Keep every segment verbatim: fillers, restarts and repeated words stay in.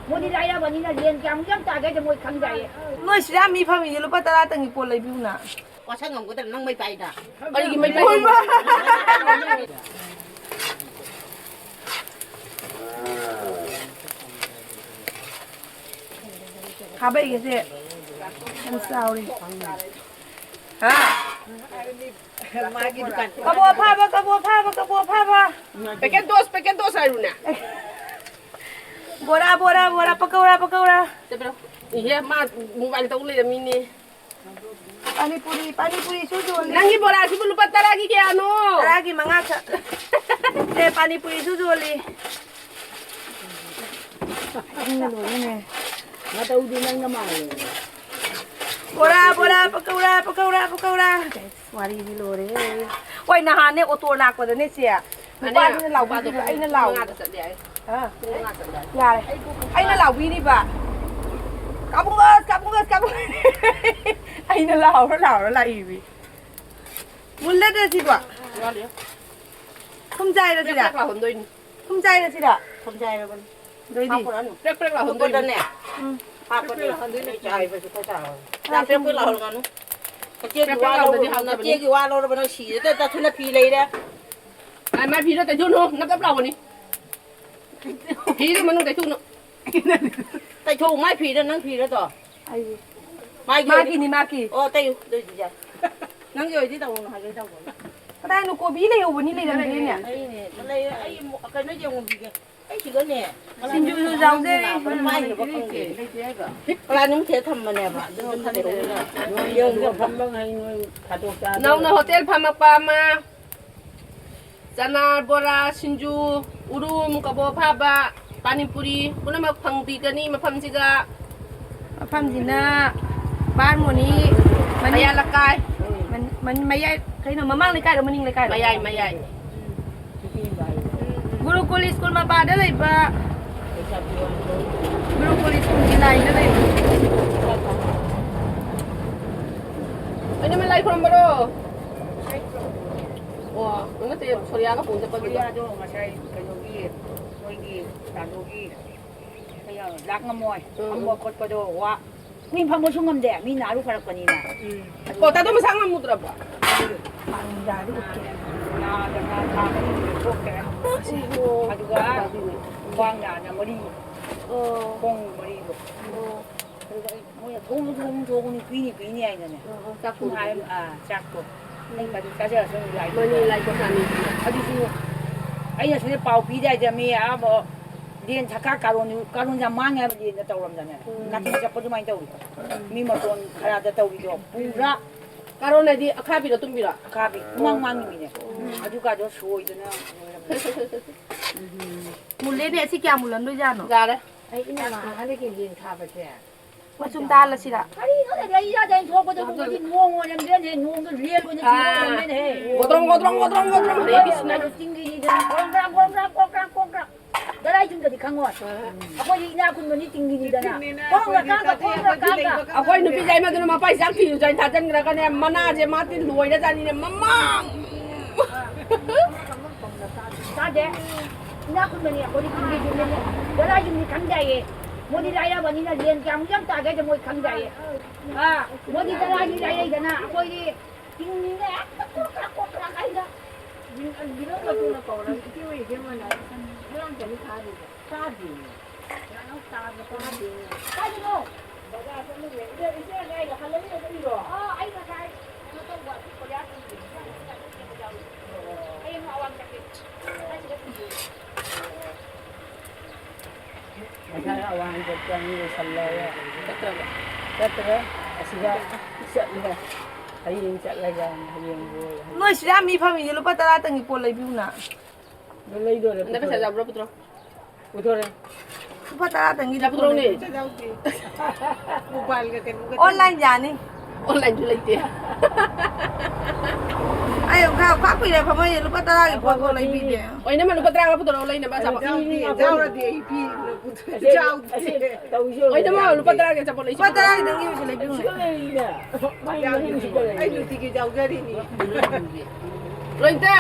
ꯃꯣꯏꯗꯤ ꯂꯥꯏꯔꯕꯅꯤꯅ ꯂꯦꯟ ꯀꯌꯥꯃꯨꯛ ꯌꯥꯝ ꯇꯥꯒꯦ ꯍꯥꯏꯗꯣ ꯃꯣꯏ ꯈꯪꯗꯥꯏꯌꯦ꯫ ꯅꯣꯏ ꯁꯤꯗ ꯃꯤ ꯐꯝꯃꯤꯁꯦ ꯂꯨꯄꯥ ꯇꯔꯥꯇꯪꯒꯤ ꯄꯣꯠ ꯂꯩꯕꯤꯌꯨꯅ꯫ ꯋꯥꯁꯛ ꯉꯝꯒꯗ꯭ꯔꯥ ꯅꯪ ꯃꯩ ꯄꯥꯏꯗ? ꯑꯩꯒꯤ ꯃꯩ ꯄꯥꯏ꯫ ꯈꯥꯕꯩꯒꯁꯦ ꯌꯥꯝ ꯆꯥꯎꯔꯤ꯫ ꯍꯥ? ꯃꯥꯒꯤ ꯗꯨꯀꯥꯟ꯫ ꯀꯕꯣꯛ ꯑꯐꯥꯕ, ꯀꯕꯣꯛ ꯑꯐꯥꯕ, ꯀꯕꯣꯛ ꯑꯐꯥꯕ꯫ Packet dose, packet dose ꯍꯥꯏꯔꯨꯅꯦ꯫ ꯕꯣꯔꯥ, ꯕꯣꯔꯥ, ꯕꯣꯔꯥ, ꯄꯀꯧꯔꯥ, ꯄꯀꯧꯔꯥ꯫ ꯏꯍꯦ, ꯃꯥ mobile ꯇꯧ ꯂꯩꯔꯝꯃꯤꯅꯦ꯫ ꯄꯥꯅꯤꯄꯨꯔꯤ, ꯄꯥꯅꯤꯄꯨꯔꯤꯁꯨ ꯌꯣꯜꯂꯤ꯫ ꯅꯪꯒꯤ ꯕꯣꯔꯥꯁꯤꯕꯨ ꯂꯨꯄꯥ ꯇꯔꯥꯒꯤ ꯀꯌꯥꯅꯣ? ꯇꯔꯥꯒꯤ ꯃꯉꯥ ꯈꯛ꯫ ꯁꯦ, ꯄꯥꯅꯤꯄꯨꯔꯤꯁꯨ ꯌꯣꯜꯂꯤ꯫ ꯅꯪꯅ ꯂꯣꯏꯔꯦꯅꯦ꯫ ꯃꯇꯧꯗꯤ ꯅꯪꯅ ꯃꯥꯜꯂꯦ꯫ ꯕꯣꯔꯥ, ꯕꯣꯔꯥ, ꯄꯀꯧꯔꯥ, ꯄꯀꯧꯔꯥ, ꯄꯀꯧꯔꯥ꯫ ꯋꯥꯔꯤꯗꯤ ꯂꯣꯏꯔꯦꯍꯦ꯫ ꯍꯣꯏ, ꯅꯍꯥꯟꯅꯦ ꯑꯣꯇꯣ ꯂꯥꯛꯄꯗꯅꯦ, ꯆꯦ꯫ ꯅꯨꯄꯥꯗꯨꯅ ꯂꯥꯎꯕꯤꯔꯤꯗꯣ ꯑꯩꯅ ꯂꯥꯎ-꯫ ꯄꯨꯡ ꯃꯉꯥꯗ ꯆꯠꯂꯦ ꯍꯥꯏ꯫ ꯍꯥ? ꯄꯨꯡ ꯃꯉꯥ ꯆꯠꯂꯦ ꯍꯥꯏ꯫ ꯌꯥꯔꯦ꯫ ꯑꯩꯅ ꯂꯥꯎꯕꯤꯔꯤꯕ꯫ "ꯀꯥꯕꯨꯡꯒꯁ, ꯀꯥꯕꯨꯡꯒꯁ, ꯀꯥꯕꯨꯡ-" ꯑꯩꯅ ꯂꯥꯎꯔ ꯂꯥꯎꯔ ꯂꯥꯛꯏꯃꯤ꯫ ꯃꯨꯜꯂꯗ꯭ꯔ ꯁꯤꯕꯣ? ꯋꯥꯠꯂꯤ꯫ ꯊꯨꯝ ꯆꯥꯏꯔ ꯄ꯭ꯔꯦꯛ ꯁꯤꯔ? ꯄ꯭ꯔꯦꯛ ꯂꯥꯎꯍꯟꯗꯣꯏꯅꯤ꯫ ꯊꯨꯝ ꯆꯥꯏꯔ ꯁꯤꯔ? ꯊꯨꯝ ꯆꯥꯏꯔꯕꯅꯤ꯫ ꯑꯗꯩꯗꯤ? ꯍꯥꯞꯄꯨꯔꯅꯨ꯫ ꯄ꯭ꯔꯦꯛ ꯄ꯭ꯔꯦꯛ ꯂꯥꯎꯍꯟꯗꯣꯏꯅꯤ꯫ ꯎꯝ꯫ ꯍꯥꯞꯄꯅꯦ꯫ ꯄ꯭ꯔꯦꯛ ꯄ꯭ꯔꯦꯛ ꯂꯥꯎꯍꯟꯗꯣꯏꯅꯤ꯫ ꯑꯩ ꯆꯥꯏꯕꯁꯨ ꯈꯔ ꯆꯥꯔꯣ꯫ ꯆꯥ ꯄ꯭ꯔꯦꯛ ꯄ꯭ꯔꯦꯛ ꯂꯥꯎꯍꯟꯒꯅꯨ꯫ ꯅꯆꯦꯒꯤ ꯄ꯭ꯔꯦꯛ ꯄ꯭ꯔꯦꯛ ꯋꯥ ꯂꯥꯎꯗꯗꯤ ꯂꯧꯔꯨꯕ-, ꯍꯥꯎꯇꯕꯅꯤ꯫ ꯅꯆꯦꯒꯤ ꯋꯥ ꯂꯧꯔꯕ ꯅꯪ ꯁꯤꯔꯦ꯫ ꯇ-, ꯇ-, ꯊꯨꯅ ꯐꯤ ꯂꯩꯔꯦ꯫ ꯑ, ꯃꯥ ꯐꯤꯗꯣ ꯇꯩꯊꯣꯛꯎꯅꯨ꯫ ꯅꯞ ꯅꯞ ꯂꯥꯎꯕꯅꯤ꯫ ꯐꯤꯗꯣ ꯃꯅꯨꯡ ꯇꯩꯊꯣꯛꯎꯅꯨ꯫ ꯇꯩꯊꯣꯛꯎ, ꯃꯥꯏ ꯐꯤꯔ ꯅꯪ ꯐꯤꯔ ꯇꯣ? ꯑꯩꯒꯤ꯫ ꯃꯥꯒꯤ ꯃꯥꯒꯤꯅꯤ, ꯑꯣꯏꯗꯤ-, ꯃꯥꯒꯤ꯫ ꯑꯣ, ꯇꯩꯌꯨ, ꯑꯗꯨꯏꯗꯤ ꯌꯥꯏ꯫ ꯅꯪꯒꯤ ꯑꯣꯏꯗꯤ ꯇꯧꯅꯨ ꯍꯥꯏꯒꯦ ꯇꯧꯕꯅꯤ꯫ ꯀꯗꯥꯏꯅꯣ ꯀꯣꯕꯤ ꯂꯩꯍꯧꯕꯅꯤ, ꯂꯩꯔꯝꯗ꯭ꯔꯦꯅꯦ꯫ ꯑꯩꯅꯦ, ꯂꯩ, ꯑꯩ ꯑꯃꯨꯛ ꯀꯩꯅꯣ ꯌꯦꯡꯉꯨꯈꯤꯒꯦ꯫ ꯑꯩ ꯁꯤꯗꯅꯦ꯫ ꯁꯤꯡꯖꯨꯁꯨ ꯌꯥꯎꯖꯩ꯫ ꯀꯂꯥ ꯅꯨꯡ ꯊꯦꯠ ꯊꯝꯕꯅꯦꯕ꯫ ꯑꯗꯨ ꯈꯔ ꯂꯩꯔꯝꯃꯦ꯫ ꯌꯦꯡꯉꯨ꯫ ꯅꯧꯅ ꯍꯣꯇꯦꯜ ꯐꯝꯃꯛꯄ ꯑꯃ꯫ ꯆꯅꯥ ꯕꯣꯔꯥ, ꯁꯤꯡꯖꯨ, ꯎꯔꯨꯝ, ꯀꯕꯣꯛ ꯑꯐꯥꯕ, ꯄꯥꯅꯤꯄꯨꯔꯤ ꯄꯨꯝꯅꯃꯛ ꯐꯪꯕꯤꯒꯅꯤ ꯃꯐꯝꯁꯤꯗ꯫ ꯃꯐꯝꯁꯤꯅ ꯕꯥꯔꯃꯣꯅꯤ ꯃꯅꯤꯡ-, ꯃꯌꯥ ꯂꯩꯀꯥꯏ꯫ ꯃꯟ-, ꯃꯟ-, ꯃꯌꯥꯏ, ꯀꯩꯅꯣ, ꯃꯃꯥꯡ ꯂꯩꯀꯥꯏꯔꯣ, ꯃꯅꯤꯡ ꯂꯩꯀꯥꯏꯔꯣ? ꯃꯌꯥꯏ, ꯃꯌꯥꯏ꯫ ꯒꯨꯔꯨꯀꯨꯜ ꯁ꯭ꯀꯨꯜ ꯃꯄꯥꯗ ꯂꯩꯕ, ꯒꯨꯔꯨꯀꯨꯜ ꯁ꯭ꯀꯨꯜꯒꯤ ꯂꯥꯏꯟꯗ ꯂꯩꯕ꯫ ꯑꯩꯅ ꯂꯥꯏ ꯈꯨꯔꯨꯝꯕꯔꯣ? ꯑꯣ, ꯅꯠꯇꯦ, ꯁꯣꯔꯤꯌꯥꯒ ꯄꯨꯟ ꯆꯠꯄꯗꯨꯗ꯫ ꯁꯣꯔꯤꯌꯥꯗꯣ ꯉꯁꯥꯏ ꯀꯩꯅꯣꯒꯤ, ꯃꯣꯏꯒꯤ ꯇꯥꯗꯣꯒꯤ ꯀꯌꯥ ꯂꯥꯛ ꯉꯝꯃꯣꯏ꯫ ꯎꯝ꯫ ꯐꯝꯕ ꯈꯣꯠꯄꯗꯣ ꯋꯥ-, ꯀꯨꯏꯅ ꯐꯝꯕꯁꯨ ꯉꯝꯗꯦ, ꯃꯤ ꯅꯥꯔꯨ ꯐꯔꯛꯄꯅꯤꯅ꯫ ꯎꯝ꯫ ꯑꯣ, ꯇꯥꯗꯣ ꯃꯁꯥ ꯉꯝꯃꯨꯗ꯭ꯔꯕꯣ? ꯌꯥꯗꯦ, ꯎꯠꯀꯦ꯫ ꯅꯥꯗꯅ ꯊꯥ ꯃꯔꯤ ꯊꯣꯛꯈ꯭ꯔꯦ꯫ ꯑꯣ꯫ ꯑꯗꯨꯒ ꯈ꯭ꯋꯥꯡ ꯅꯥꯅ ꯃꯔꯤ, ꯑꯣ꯫ ꯈꯣꯡ ꯃꯔꯤꯗꯣ꯫ ꯑꯣ꯫ ꯑꯗꯨꯒ ꯑꯩ ꯃꯣꯏꯅ ꯊꯣꯡ, ꯊꯣꯡ, ꯊꯣꯡ, ꯄꯤꯅꯤ, ꯄꯤꯅꯤ ꯍꯥꯏꯅꯅꯦ꯫ ꯑꯣ, ꯑꯣ, ꯆꯥꯛ ꯁꯨꯝ ꯍꯥꯏ-, ꯊꯣꯡꯕꯤꯕ꯫ ꯑꯥ, ꯆꯥꯛꯇꯣ꯫ ꯎꯝ꯫ ꯑꯩ ꯀꯔꯤ ꯆꯥꯖꯔꯁꯅꯨ ꯂꯥꯏ ꯃꯅꯤ ꯂꯥꯏ ꯄꯣꯊꯥꯅꯤ꯫ ꯑꯗꯨꯁꯨ ꯑꯩꯅ ꯁꯤꯗ ꯄꯥꯎ ꯄꯤꯗꯥꯏꯗ ꯃꯤ ꯑꯥ ꯃ-, ꯂꯦꯟ ꯁꯔꯀꯥꯔ ꯀꯥꯔꯣꯟ, ꯀꯥꯔꯣꯟ ꯌꯥꯝ ꯃꯥꯡꯉꯦ ꯍꯥꯏꯕ ꯂꯦꯟꯗ ꯇꯧꯔꯝꯗꯅꯦ꯫ ꯎꯝ꯫ ꯅꯥꯄꯤ ꯆꯠꯄ ꯑꯗꯨꯃꯥꯏꯅ ꯇꯧꯔꯤꯗꯣ꯫ ꯎꯝ꯫ ꯃꯤ ꯃꯇꯣꯟ ꯈꯔꯗ ꯇꯧꯔꯤꯗꯣ꯫ ꯄꯨꯔꯥ ꯀꯥꯔꯣꯟ ꯍꯥꯏꯗꯤ ꯑꯈꯥꯕꯤꯔꯣ ꯑꯇꯨꯝꯕꯤꯔꯣ? ꯑꯈꯥꯕꯤ꯫ ꯄꯨꯡꯃꯥꯡ ꯃꯥꯡꯉꯤꯃꯤꯅꯦ꯫ ꯎꯝ꯫ ꯑꯗꯨꯒꯗꯣ ꯁꯣꯏꯗꯅ ꯂꯣꯏꯔꯝꯃꯦ꯫ ꯃꯨꯜꯂꯦꯅꯦ, ꯑꯁꯤ ꯀꯌꯥ ꯃꯨꯜꯂꯝꯗꯣꯏꯖꯥꯠꯅꯣ? ꯌꯥꯔꯦ꯫ ꯑꯩ ꯏꯅꯝꯃ ꯍꯟꯗꯛꯀꯤ ꯂꯦꯟ ꯊꯥꯕꯁꯦ꯫ ꯃꯆꯨꯝ ꯇꯥꯍꯜꯂꯁꯤꯔ? ꯀꯔꯤꯅꯣꯅꯦ, ꯂꯩ ꯌꯥꯗꯦ ꯍꯥꯏꯅ ꯊꯣꯛꯄꯗꯣ, ꯍꯧꯖꯤꯛ ꯅꯣꯡ ꯑꯣꯏꯔꯝꯗ꯭ꯔꯦꯅꯦ, ꯅꯣꯡꯗꯣ ꯂꯦꯟ ꯑꯣꯏꯅ ꯆꯨꯕ ꯑꯣꯏꯔꯝꯃꯦꯅꯦ꯫ ꯒꯣꯗ꯭ꯔꯣꯡ, ꯒꯣꯗ꯭ꯔꯣꯡ, ꯒꯣꯗ꯭ꯔꯣꯡ, ꯒꯣꯗ꯭ꯔꯣꯡ, ꯍꯔꯦ ꯀ꯭ꯔꯤꯁꯅ꯫ ꯆꯤꯡꯒꯤꯅꯤꯗꯅ, ꯒ꯭ꯔꯣꯡ, ꯒ꯭ꯔꯥꯡ, ꯒ꯭ꯔꯣꯡ, ꯒ꯭ꯔꯥꯡ, ꯀ꯭ꯔꯣꯡ, ꯀ꯭ꯔꯥꯡ, ꯀ꯭ꯔꯣꯡ, ꯀ꯭ꯔꯥꯡ꯫ ꯗꯂꯥꯏꯁꯤꯡꯗꯗꯤ ꯈꯪꯉꯣꯏ꯫ ꯑꯩꯈꯣꯏꯗꯤ ꯏꯅꯥꯛ ꯈꯨꯟꯕꯅꯤ, ꯆꯤꯡꯒꯤꯅꯤꯗꯅ꯫ ꯀ꯭ꯔꯣꯡ, ꯀ꯭ꯔꯥꯡ, ꯀ꯭ꯔꯣꯡ, ꯀ꯭ꯔꯥꯡ꯫ ꯑꯩꯈꯣꯏ ꯅꯨꯄꯤ ꯌꯥꯏꯃꯗꯨꯅ ꯃꯄꯥꯏ ꯆꯥꯛ ꯊꯤꯔꯨ ꯆꯥꯏ ꯊꯥꯖꯤꯟꯈ꯭ꯔꯒꯅꯦ, ꯃꯅꯥꯁꯦ ꯃꯥ ꯇꯤꯟ ꯂꯣꯏꯔꯖꯥꯠꯅꯤꯅꯦ, ꯃꯃꯥꯡ꯫ ꯆꯥꯗꯦ꯫ ꯏꯅꯥꯛ ꯈꯨꯟꯕꯅꯤ, ꯑꯩꯈꯣꯏꯗꯤ ꯈꯨꯟꯒꯤ ꯌꯨꯝꯅꯦ꯫ ꯗꯂꯥꯏꯁꯤꯡꯗꯤ ꯈꯪꯗꯥꯏꯌꯦ꯫ ꯃꯣꯏꯗꯤ ꯂꯥꯏꯔꯕꯅꯤꯅ ꯂꯦꯟ ꯀꯌꯥꯃꯨꯛ ꯌꯥꯝ ꯇꯥꯒꯦ ꯍꯥꯏꯗꯣ ꯃꯣꯏ ꯈꯪꯗꯥꯏꯌꯦ꯫ ꯑꯥ, ꯃꯣꯏꯗꯤ ꯗꯂꯥꯏꯗꯤ ꯂꯥꯏꯔꯩꯗꯅ, ꯑꯩꯈꯣꯏꯗꯤ ꯍꯤꯡꯉꯤꯅꯦ, ꯍꯦꯛꯇ ꯀ꯭ꯔꯣꯛ ꯀ꯭ꯔꯥꯛ, ꯀ꯭ꯔꯣꯛ ꯀ꯭ꯔꯥꯛ ꯍꯥꯏꯗ꯫ ꯕꯤꯅꯣ ꯃꯇꯨꯅ ꯀꯧꯔꯒ ꯏꯆꯦ ꯍꯣꯏ ꯏꯕꯦꯝꯃꯅ ꯉꯔꯥꯡ ꯆꯅꯤ ꯊꯥꯔꯤꯕ꯫ ꯆꯥꯗꯦꯅꯦ꯫ ꯉꯔꯥꯡ ꯆꯥꯕ ꯆꯥꯗꯦꯅꯦ꯫ ꯀꯥꯏꯗꯅꯣ? ꯕꯖꯥꯔ ꯆꯠꯂꯨꯔꯦ꯫ ꯏꯆꯦ, ꯏꯆꯦ ꯉꯥꯏꯔꯣ, ꯍꯜꯂꯛꯏꯔꯣ ꯆꯠꯂꯤꯔꯣ? ꯑꯥ, ꯑꯩ ꯉꯁꯥꯏ ꯀꯩꯅꯣ ꯇꯧꯕ, ꯀꯣꯔꯤꯌꯥ ꯆꯠꯂꯨꯕꯅꯦ꯫ ꯍꯌꯦꯡ ꯑꯋꯥꯡ ꯆꯠꯀꯦ꯫ ꯉꯁꯥꯏ ꯑꯋꯥꯡ ꯆꯠꯄ ꯑꯅꯤ ꯂꯣꯏꯁꯜꯂꯒ ꯆꯠꯇ꯭ꯔꯕ? ꯆꯠꯇ꯭ꯔꯦ꯫ ꯑꯁꯤꯗ ꯆꯠꯂꯦ꯫ ꯍꯌꯦꯡ ꯆꯠꯂꯒ ꯍꯌꯦꯡ ꯂꯣꯏ꯫ ꯅꯣꯏ ꯁꯤꯗ ꯃꯤ ꯐꯝꯃꯤꯁꯦ ꯂꯨꯄꯥ ꯇꯔꯥꯇꯪꯒꯤ ꯄꯣꯠ ꯂꯩꯕꯤꯌꯨꯅ꯫ ꯑꯗꯨ ꯂꯩꯗꯣꯔꯦ, ꯑꯗ ꯄꯩꯁꯥ ꯄꯨꯊꯣꯔꯦ꯫ ꯌꯥꯎꯕ꯭ꯔꯣ ꯄꯨꯊꯣꯔꯣ꯫ ꯄꯨꯊꯣꯔꯦ꯫ ꯂꯨꯄꯥ ꯇꯔꯥꯇꯪꯒꯤ ꯄꯩꯁꯥ ꯄꯨꯊꯣꯔꯛꯎꯅꯦ꯫ ꯄꯩꯁꯥ ꯌꯥꯎꯗꯦ꯫ ꯃꯣꯕꯥꯏꯜꯒ ꯀꯩꯅꯣꯒ ꯑꯣꯟꯂꯥꯏꯟ ꯌꯥꯅꯤ꯫ ꯑꯣꯟꯂꯥꯏꯟꯁꯨ ꯂꯩꯇꯦ꯫ ꯑꯩ ꯈꯔ ꯈ꯭ꯋꯥꯏ ꯀꯨꯏꯔꯦ ꯐꯝꯃ ꯂꯨꯄꯥ ꯇꯔꯥꯒꯤ ꯄꯣꯠ ꯐꯥꯎ ꯂꯩꯕꯤꯗꯦ꯫ ꯑꯣꯏꯅꯃꯛ ꯂꯨꯄꯥ ꯇꯔꯥꯒ ꯄꯨꯊꯣꯔꯛꯑꯣ, ꯂꯩꯅꯕ ꯑꯆꯥꯄꯣꯠ꯫ ꯌꯥꯎꯗꯦ, ꯌꯥꯎꯔꯗꯤ ꯑꯩ ꯄꯤꯅꯕ ꯄꯨꯊꯣꯛ-, ꯌꯥꯎꯗꯦ꯫ ꯂꯨꯄꯥ ꯇꯔꯥꯒꯤ ꯑꯆꯥꯄꯣꯠ ꯂꯩꯁꯤ꯫ ꯂꯨꯄꯥ ꯇꯔꯥꯒꯤꯗꯪꯒꯤ ꯑꯣꯏꯁꯨ ꯂꯩꯕꯤꯌꯨꯅꯦ꯫ ꯌꯥꯎꯗꯦ꯫ ꯑꯩ ꯅꯨꯡꯇꯤꯒꯤ ꯌꯥꯎꯖꯔꯤꯅꯤ꯫ ꯂꯣꯏꯇ,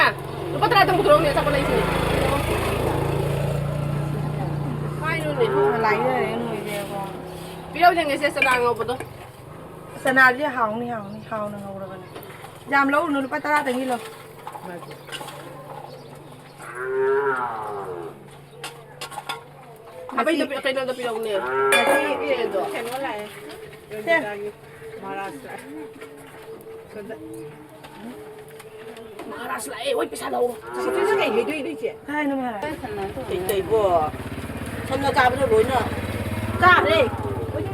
ꯂꯨꯄꯥ ꯇꯔꯥꯗꯪ ꯄꯨꯊꯣꯔꯛꯎꯅꯦ, ꯑꯆꯥꯄꯣꯠ ꯂꯩꯁꯤꯅꯦ꯫ ꯀꯥꯏꯅꯣ? ꯂꯥꯏꯅꯔꯦ ꯅꯣꯏꯁꯦꯀꯣ꯫ ꯄꯤꯔꯛꯎ ꯌꯦꯡꯒꯦꯁꯦ, ꯆꯅꯥ ꯉꯧꯕꯗꯣ꯫ ꯆꯅꯥꯁꯦ ꯍꯥꯎꯅꯤ, ꯍꯥꯎꯅꯤ, ꯍꯥꯎꯅ ꯉꯧꯔꯕꯅꯦ꯫ ꯌꯥꯝ ꯂꯧꯔꯨꯅꯨ, ꯂꯨꯄꯥ ꯇꯔꯥꯗꯪꯒꯤ ꯂꯧ꯫ ꯈꯥꯕꯩꯗꯣ ꯄꯤ-, ꯀꯩꯅꯣꯗꯣ ꯄꯤꯔꯛꯎꯅꯦ꯫ ꯉꯁꯤ ꯀꯩꯅꯣ ꯂꯥꯛꯑꯦ꯫ ꯁꯦ꯫ ꯃꯍꯥꯔꯥꯖ ꯂꯥꯛꯑꯦ꯫ ꯃꯍꯥꯔꯥꯖ ꯂꯥꯛꯑꯦ, ꯍꯣꯏ, ꯄꯩꯁꯥ ꯂꯧꯔꯣ꯫ ꯁꯤꯗ ꯀꯩ ꯍꯩꯗꯣꯏꯅꯣ, ꯏꯆꯦ? ꯀꯥꯏꯅꯣ ꯃꯍꯥꯔꯥꯖ? ꯀꯩ ꯇꯧꯏꯕꯣ? ꯁꯝꯅ ꯆꯥꯕꯗꯣ ꯂꯣꯏꯅ ꯆꯥꯔꯦ꯫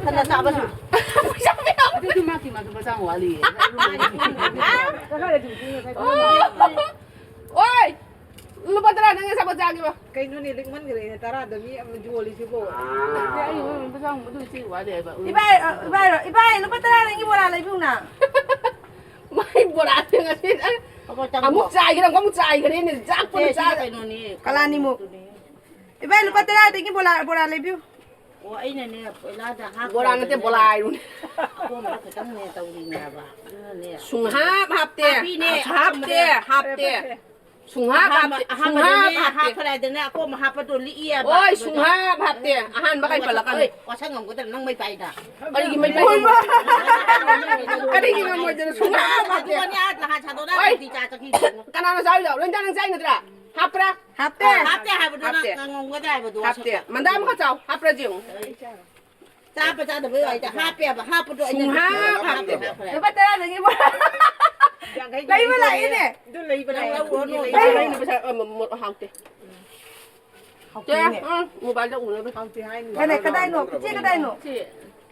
ꯁꯝꯅ ꯆꯥꯕꯁꯨ꯫ ꯄꯩꯁꯥ ꯃꯌꯥꯝ꯫ ꯑꯗꯨꯗꯤ ꯃꯥꯒꯤ, ꯃꯥꯒꯤ ꯃꯆꯥ ꯋꯥꯠꯂꯤꯌꯦ꯫ ꯑꯣꯏ! ꯂꯨꯄꯥ ꯇꯔꯥ ꯅꯪ ꯑꯆꯥꯄꯣꯠ ꯆꯥꯒꯦꯕ꯫ ꯀꯩꯅꯣꯅꯦ, ꯂꯤꯛꯃꯟꯈ꯭ꯔꯦꯅꯦ, ꯇꯔꯥꯗ ꯃꯤ ꯑꯃ ꯌꯣꯜꯂꯤꯁꯤꯕꯣ? ꯑꯦ, ꯑꯩ ꯏꯕꯥꯏ, ꯑ, ꯏꯕꯥꯏ, ꯏꯕꯥꯏ, ꯂꯨꯄꯥ ꯇꯔꯥ ꯅꯪꯒꯤ ꯕꯣꯔꯥ ꯂꯩꯕꯤꯌꯨꯅ꯫ ꯃꯥꯏ ꯕꯣꯔꯥꯁꯦ ꯉꯁꯤ, ꯑ, ꯑꯃꯨꯛ ꯆꯥꯏꯈ꯭ꯔꯦ, ꯑꯃꯨꯛ ꯆꯥꯏꯈ꯭ꯔꯦꯅꯦ, ꯆꯥꯛ ꯄꯨꯟꯅ ꯆꯥ-, ꯀꯩꯅꯣꯅꯦ, ꯀꯂꯥꯅꯤꯃꯨꯛ꯫ ꯏꯕꯥꯏ, ꯂꯨꯄꯥ ꯇꯔꯥꯗꯒꯤ ꯕꯣꯔꯥ, ꯕꯣꯔꯥ ꯂꯩꯕꯤꯌꯨ꯫ ꯑꯣ, ꯑꯩꯅꯅꯦ, ꯄꯣꯏꯂꯥꯗ ꯍꯥꯞꯈ꯭ꯔꯕꯅꯦ꯫ ꯕꯣꯔꯥ ꯅꯠꯇꯦ, ꯕꯣꯂꯥ ꯍꯥꯏꯕꯅꯦ꯫ ꯑꯀꯣꯟꯕꯗ ꯈꯤꯇꯪꯅꯦ ꯇꯧꯔꯤꯅꯦꯕ꯫ ꯑꯗꯨꯅꯅꯦ꯫ ꯁꯨꯡꯍꯥꯞ ꯍꯥꯞꯇꯦ꯫ ꯍꯥꯞꯄꯤꯅꯦ, ꯍꯥꯞꯇꯦ, ꯑꯀꯣꯟꯕꯗ꯫ ꯍꯥꯞꯇꯦ꯫ ꯁꯨꯡꯍꯥꯞ ꯑꯍꯥꯟꯕ, ꯍꯥꯞꯇꯦ, ꯑꯍꯥꯟꯕꯗꯅꯦ ꯁꯨꯡꯍꯥꯞ ꯍꯥꯞꯇꯦ꯫ ꯍꯥꯞꯈ꯭ꯔꯦꯗꯅ, ꯑꯀꯣꯟꯕ ꯍꯥꯞꯄꯗꯣ ꯂꯤꯛꯑꯦꯕ꯫ ꯑꯣꯏ, ꯑꯗꯨꯗ ꯁꯨꯡꯍꯥꯞ ꯍꯥꯞꯇꯦ꯫ ꯑꯍꯥꯟꯕ ꯀꯩ ꯄꯜꯂꯛꯀꯅꯨ꯫ ꯑꯣꯏ, ꯋꯥꯁꯛ ꯉꯝꯒꯗ꯭ꯔꯥ? ꯅꯪ ꯃꯩ ꯄꯥꯏꯗ꯫ ꯑꯩꯒꯤ ꯃꯩ ꯄꯥꯏ-, ꯀꯔꯤꯒꯤ ꯉꯝꯃꯣꯏꯗꯣꯏꯅꯣ? ꯁꯨꯡꯍꯥꯞ ꯍꯥꯞꯇꯦ꯫ ꯑꯗꯨꯒꯅꯦ, ꯑꯥ, ꯅꯍꯥꯟ ꯁꯥꯗꯣꯛꯅ ꯑꯣꯏ, ꯗꯤ ꯆꯥ ꯆꯠꯈꯤꯗꯣ꯫ ꯀꯅꯥꯅ ꯆꯥꯎꯔꯤꯗꯣ? ꯂꯣꯏꯅ ꯅꯪ ꯆꯥꯏ ꯅꯠꯇ꯭ꯔꯥ? ꯍꯥꯞꯄ꯭ꯔꯥ? ꯍꯥꯞꯇꯦ꯫ ꯑꯥ꯫ ꯍꯥꯞꯇꯦ ꯍꯥꯏꯕꯗꯣ ꯅꯪ ꯍꯥꯞꯇꯦ꯫ ꯉꯝꯒꯗ꯭ꯔꯥ ꯍꯥꯏꯕꯗꯣ ꯍꯥꯞꯇꯦ꯫ ꯋꯥꯁꯛꯇ꯫ ꯃꯟꯗꯥ ꯑꯃꯈꯛ ꯆꯥꯎ꯫ ꯍꯥꯞꯄ꯭ꯔꯥ ꯌꯦꯡꯉꯨ꯫ ꯆꯥꯕ ꯆꯥꯗꯕꯩ ꯋꯥꯔꯤꯗ ꯍꯥꯞꯄꯦꯕ, ꯍꯥꯞꯄꯗꯣ ꯑꯩꯅ ꯁꯨꯡꯍꯥꯞ ꯍꯥꯞꯇꯦ꯫ ꯍꯥꯞꯈ꯭ꯔꯦ꯫ ꯂꯨꯄꯥ ꯇꯔꯥꯗꯒꯤ ꯕꯣꯔꯥ꯫ ꯌꯥꯡꯈꯩꯒꯤ ꯂꯩꯕ ꯂꯩꯇ꯭ꯔꯦ꯫ ꯂꯥꯛꯑꯦꯅꯦ꯫ ꯑꯗꯨ ꯂꯩꯕ ꯅꯪ ꯂꯥꯛꯑꯦ꯫ ꯂꯧꯔꯨꯔꯅꯨ꯫ ꯂꯩꯕ ꯂꯩꯕ ꯂꯥꯛꯑꯦ꯫ ꯄꯩꯁꯥ, ꯑ, ꯃ-, ꯃ-, ꯍꯥꯎꯇꯦ꯫ ꯍꯥꯎꯇꯦꯅꯦ꯫ ꯁꯦ, ꯎꯝ, ꯃꯣꯕꯥꯏꯜꯗ ꯎꯅꯕ꯫ ꯍꯥꯎꯇꯦ ꯍꯥꯏꯅꯤ꯫ ꯀꯗꯥꯏ, ꯀꯗꯥꯏꯅꯣ? ꯏꯆꯦ, ꯀꯗꯥꯏꯅꯣ? ꯁꯤ꯫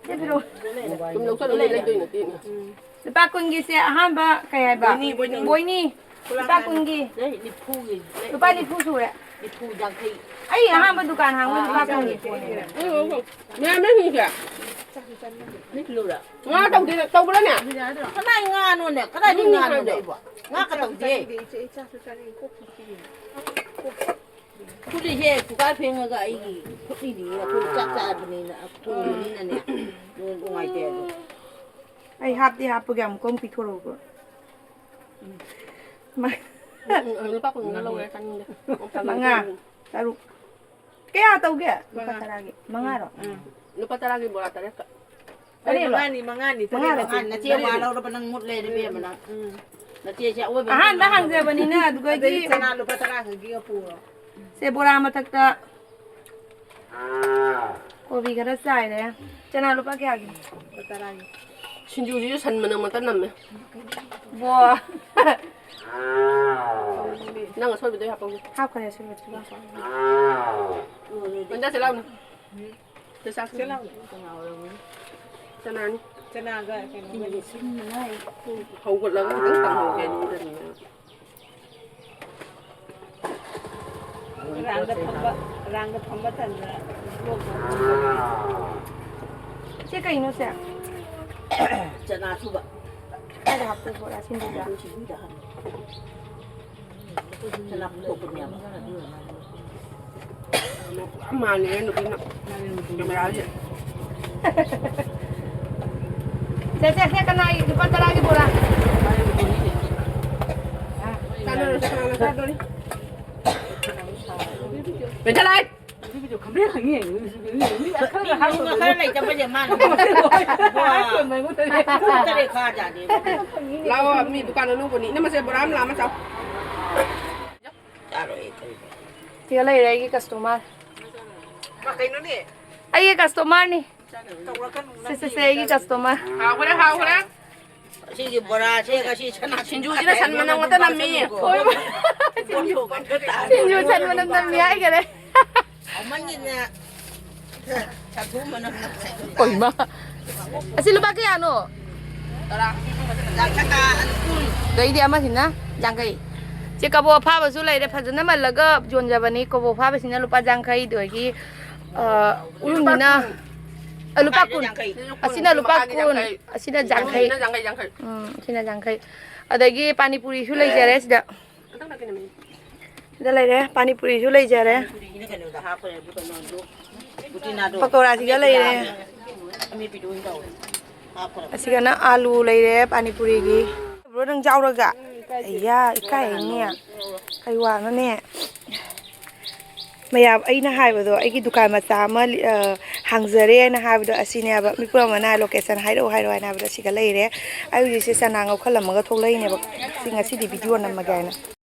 ꯁꯤ ꯄꯤꯔꯛꯑꯣ꯫ ꯁꯨꯝ ꯂꯧꯁꯜꯂꯨ, ꯂꯩꯗꯣꯏ ꯅꯠꯇꯦ꯫ ꯎꯝ꯫ ꯂꯨꯄꯥ ꯀꯨꯟꯒꯤꯁꯦ ꯑꯍꯥꯟꯕ ꯀꯩ ꯍꯥꯏꯕ? ꯕꯣꯏꯅꯤ, ꯕꯣꯏꯅꯤ꯫ ꯕꯣꯏꯅꯤ꯫ ꯂꯨꯄꯥ ꯀꯨꯟꯒꯤ꯫ ꯂꯩ, ꯅꯤꯐꯨꯒꯤ꯫ ꯂꯨꯄꯥ ꯅꯤꯐꯨ ꯁꯨꯔꯦ꯫ ꯅꯤꯐꯨ, ꯌꯥꯡꯈꯩ꯫ ꯑꯩ ꯑꯍꯥꯟꯕ ꯗꯨꯀꯥꯟ ꯍꯥꯡꯕ ꯂꯨꯄꯥ ꯀꯨꯟꯒꯤ ꯄꯣꯠꯅꯦ꯫ ꯎꯝ, ꯎꯝ, ꯎꯝ꯫ ꯃꯌꯥꯝ ꯂꯩ ꯍꯧꯖꯤꯛꯁꯦ꯫ ꯃꯤ ꯂꯧꯔ꯫ ꯉꯥ ꯇꯧꯗꯦ, ꯇꯧꯕ꯭ꯔꯥꯅꯦ? ꯀꯗꯥꯏ ꯉꯥꯅꯣꯅꯦ? ꯀꯗꯥꯏꯗꯒꯤ ꯎꯝ, ꯉꯥꯅꯣꯅꯦ ꯍꯥꯏꯕ꯫ ꯑꯩꯕꯣ? ꯉꯥ ꯀ ꯇꯧꯗꯦ꯫ ꯆꯥꯅꯤꯡꯗꯦ, ꯏꯆꯦ, ꯑꯩ ꯆꯥꯁꯨ ꯆꯥꯅꯤꯡꯗꯦ꯫ ꯀꯣꯛꯁꯨ ꯆꯤꯛꯏ꯫ ꯈꯨꯠꯂꯤꯁꯦ ꯀꯨꯀꯔ ꯐꯦꯡꯉꯒ ꯑꯩꯒꯤ ꯈꯨꯠꯂꯤꯅꯤ, ꯑꯩꯈꯣꯏ ꯆꯥꯛ ꯆꯥꯕꯅꯤꯅ, ꯊꯣꯡꯕꯅꯤꯅꯅꯦ, ꯅꯨꯡꯉꯥꯏꯇꯦ ꯑꯗꯣ꯫ ꯑꯩ ꯍꯥꯞꯇꯤ ꯍꯥꯞꯄꯒꯦ, ꯑꯃꯨꯛꯀ ꯑꯃꯨꯛ ꯄꯤꯊꯣꯔꯛꯎꯀꯣ꯫ ꯎꯝ, ꯎꯝ, ꯂꯨꯄꯥ ꯀꯨꯟꯒ ꯂꯧꯔꯦ, ꯆꯥꯅꯤꯡꯗꯦ꯫ ꯃꯉꯥ, ꯇꯔꯨꯛ꯫ ꯀꯌꯥ ꯇꯧꯒꯦ? ꯂꯨꯄꯥ ꯃꯉꯥ꯫ ꯇꯔꯥꯒꯤ꯫ ꯃꯉꯥꯔꯣ? ꯎꯝ꯫ ꯂꯨꯄꯥ ꯇꯔꯥꯒꯤ ꯕꯣꯔꯥ ꯇꯔꯦꯠꯀ꯫ ꯇꯔꯦꯠꯂꯣ? ꯃꯉꯥꯅꯤ, ꯃꯉꯥꯅꯤ, ꯃꯉꯥꯔꯣ? ꯇꯔꯦꯠꯂꯣ? ꯅꯆꯦ ꯋꯥ ꯂꯧꯔꯕ ꯅꯪ ꯃꯨꯠ ꯂꯩꯔꯦ, ꯏꯕꯦꯝꯃ, ꯅꯪ꯫ ꯎꯝ꯫ ꯅꯆꯦꯁꯦ ꯑꯋꯣꯏꯕ ꯑꯍꯥꯟꯕ ꯍꯥꯡꯖꯕꯅꯤꯅ, ꯑꯗꯨꯒ ꯑꯗꯒꯤ ꯆꯅꯥ ꯂꯨꯄꯥ ꯇꯔꯥ ꯈꯛꯀꯤ ꯄꯨꯔꯣ꯫ ꯁꯦ, ꯕꯣꯔꯥ ꯃꯊꯛꯇ ꯀꯣꯕꯤ ꯈꯔ ꯆꯥꯏꯔꯦ꯫ ꯆꯅꯥ ꯂꯨꯄꯥ ꯀꯌꯥꯒꯤ? ꯂꯨꯄꯥ ꯇꯔꯥꯒꯤ꯫ ꯁꯤꯡꯖꯨꯁꯤꯁꯨ ꯁꯟ ꯃꯅꯝ ꯉꯥꯛꯇ ꯅꯝꯃꯦ꯫ ꯕꯣ꯫ ꯅꯪ ꯑꯁꯣꯏꯕꯗꯣ ꯍꯥꯞꯄꯧꯒꯦ꯫ ꯍꯥꯞꯈ꯭ꯔꯦ ꯑꯁꯣꯏꯕꯗꯣ꯫ ꯍꯣꯏ, ꯆꯥꯁꯤ ꯂꯥꯎꯅꯦ꯫ ꯆꯥꯁꯤ꯫ ꯆꯦ ꯂꯥꯎꯅꯦ꯫ ꯆꯅꯥꯅꯤ꯫ ꯆꯅꯥꯒ ꯀꯩꯅꯣꯒ꯫ ꯎꯝ, ꯍꯧꯒꯠꯂꯒ ꯈꯤꯇꯪ ꯀꯥꯡꯍꯧꯒꯦ ꯑꯗꯨꯗꯅꯤ꯫ ꯔꯥꯡꯗ ꯐꯝꯕ, ꯔꯥꯡꯗ ꯐꯝꯕ ꯇꯟꯗꯅ ꯕ꯭ꯂꯣꯛ ꯇꯧꯕ꯫ ꯁꯤ ꯀꯩꯅꯣ ꯁꯦ? ꯆꯅꯥ ꯁꯨꯕ꯫ ꯀꯥꯏꯗ ꯍꯥꯞꯇꯣꯏꯕ ꯕꯣꯔꯥ ꯁꯤꯡꯖꯨꯗ? ꯁꯤꯡꯖꯨꯗ ꯍꯥꯞꯄ꯫ ꯆꯅꯥ ꯐꯨꯠꯇꯣꯛꯄꯅꯦꯕ꯫ ꯄꯨꯔꯥ ꯃꯥꯜꯂꯦ ꯅꯨꯄꯤꯅ꯫ ꯀꯦꯃꯦꯔꯥꯁꯦ꯫ ꯁꯦ, ꯁꯦ, ꯁꯦ, ꯀꯅꯥꯒꯤ ꯂꯨꯄꯥ ꯇꯔꯥꯒꯤ ꯕꯣꯔꯥ? ꯆꯥꯟꯅꯔꯁꯤ, ꯀꯅꯥꯅ ꯆꯥꯗꯣꯔꯤ? ꯃꯦꯟꯊꯂꯥꯏ! ꯈꯔ ꯂꯩꯇꯕꯁꯦ ꯃꯥꯅ꯫ ꯇꯔꯦꯠ ꯈꯥꯖꯥꯠꯅꯦ꯫ ꯂꯥꯛꯑꯣ, ꯃꯤ ꯗꯨꯀꯥꯟ ꯑꯅꯧꯕꯅꯤ꯫ ꯏꯅꯝꯃꯁꯦ ꯕꯣꯔꯥ ꯑꯃ ꯂꯥꯝꯃ ꯆꯥꯎ꯫ ꯆꯥꯔꯣꯏ, ꯀꯔꯤꯅꯣ? ꯁꯤꯗ ꯂꯩꯔꯦ ꯑꯩꯒꯤ customer꯫ ꯀꯩꯅꯣꯅꯦ? ꯑꯩꯒꯤ customerꯅꯤ꯫ ꯁꯦ, ꯁꯦ, ꯁꯦ, ꯑꯩꯒꯤ customer꯫ ꯍꯥꯎꯈ꯭ꯔꯦ, ꯍꯥꯎꯈ꯭ꯔꯦ꯫ ꯁꯤꯒꯤ ꯕꯣꯔꯥꯁꯦ ꯉꯁꯤ ꯁꯅꯥ ꯁꯤꯡꯖꯨꯁꯤꯅ ꯁꯟ ꯃꯅꯝ ꯉꯥꯛꯇ ꯅꯝꯃꯤ꯫ ꯁꯤꯡꯖꯨ ꯁꯟ ꯃꯅꯝ ꯅꯝꯃꯤ ꯍꯥꯏꯈꯔꯦ꯫ ꯍꯥꯎꯃꯟꯒꯤꯗꯅ ꯁꯥꯊꯨ ꯃꯅꯝ ꯅꯝꯃꯦ꯫ ꯑꯣꯏꯃꯥ꯫ ꯑꯁꯤ ꯂꯨꯄꯥ ꯀꯌꯥꯅꯣ? ꯇꯔꯥ꯫ ꯌꯥꯡꯈꯩ꯫ ꯑꯗꯩꯗꯤ ꯑꯃꯁꯤꯅ ꯌꯥꯡꯈꯩ꯫ ꯁꯤ ꯀꯕꯣꯛ ꯑꯐꯥꯕꯁꯨ ꯂꯩꯔꯦ, ꯐꯖꯅ ꯃꯜꯂꯒ ꯌꯣꯟꯖꯕꯅꯤ꯫ ꯀꯕꯣꯛ ꯑꯐꯥꯕꯁꯤꯅ ꯂꯨꯄꯥ ꯌꯥꯡꯈꯩ, ꯑꯗꯒꯤ, ꯑ, ꯎꯔꯨꯝꯁꯤꯅ, ꯑ, ꯂꯨꯄꯥ ꯀꯨꯟ꯫ ꯌꯥꯡꯈꯩ꯫ ꯑꯁꯤꯅ ꯂꯨꯄꯥ ꯃꯈꯥꯒꯤ ꯀꯨꯟ꯫ ꯌꯥꯡꯈꯩ꯫ ꯑꯁꯤꯅ ꯌꯥꯡꯈꯩ꯫ ꯑꯁꯤꯅ ꯌꯥꯡꯈꯩ, ꯌꯥꯡꯈꯩ꯫ ꯎꯝ, ꯑꯁꯤꯅ ꯌꯥꯡꯈꯩ꯫ ꯑꯗꯒꯤ ꯄꯥꯅꯤꯄꯨꯔꯤꯁꯨ ꯂꯩꯖꯔꯦ ꯁꯤꯗ꯫ ꯁꯤꯗ ꯂꯩꯔꯦ, ꯄꯥꯅꯤꯄꯨꯔꯤꯁꯨ ꯂꯩꯖꯔꯦ꯫ ꯄꯥꯅꯤꯄꯨꯔꯤꯁꯤꯅ ꯀꯩꯅꯣꯗ ꯍꯥꯞꯈ꯭ꯔꯦ, ꯑꯗꯨ ꯀꯩꯅꯣꯗꯣ, ꯎꯇꯤꯅꯥꯗꯣ꯫ ꯄꯀꯧꯔꯥꯁꯤꯒ ꯂꯩꯔꯦ꯫ ꯑꯃꯦꯠꯄꯤꯗꯣ ꯑꯣꯏꯅ ꯇꯧꯔꯦ꯫ ꯍꯥꯞꯈ꯭ꯔꯦ꯫ ꯑꯁꯤꯒꯅ ꯑꯥꯂꯨ ꯂꯩꯔꯦ ꯄꯥꯅꯤꯄꯨꯔꯤꯒꯤ꯫ ꯕ꯭ꯔꯣ, ꯅꯪ ꯌꯥꯎꯔꯒ? ꯑꯩꯌꯥ, ꯏꯀꯥꯏꯌꯦꯅꯦ꯫ ꯀꯩ ꯋꯥꯅꯣꯅꯦ? ꯃꯌꯥꯝ ꯑꯩꯅ ꯍꯥꯏꯕꯗꯣ, ꯑꯩꯒꯤ ꯗꯨꯀꯥꯟ ꯃꯆꯥ ꯑꯃ ꯂꯤ-, ꯑ, ꯍꯥꯡꯖꯔꯦ ꯍꯥꯏꯅ ꯍꯥꯏꯕꯗꯣ ꯑꯁꯤꯅꯦꯕ꯫ ꯃꯤꯄꯨꯝ ꯑꯃꯅ location ꯍꯥꯏꯔꯛꯑꯣ ꯍꯥꯏꯔꯛꯑꯣ ꯍꯥꯏꯅ ꯍꯥꯏꯕꯗꯣ ꯑꯁꯤꯒ ꯂꯩꯔꯦ꯫ ꯑꯩ ꯍꯧꯖꯤꯛꯁꯦ ꯆꯅꯥ ꯉꯧꯈꯠꯂꯝꯃꯒ ꯊꯣꯛꯂꯛꯏꯅꯦꯕ꯫ ꯁꯤ ꯉꯁꯤꯗꯤ video ꯅꯝꯃꯒꯦ ꯍꯥꯏꯅ꯫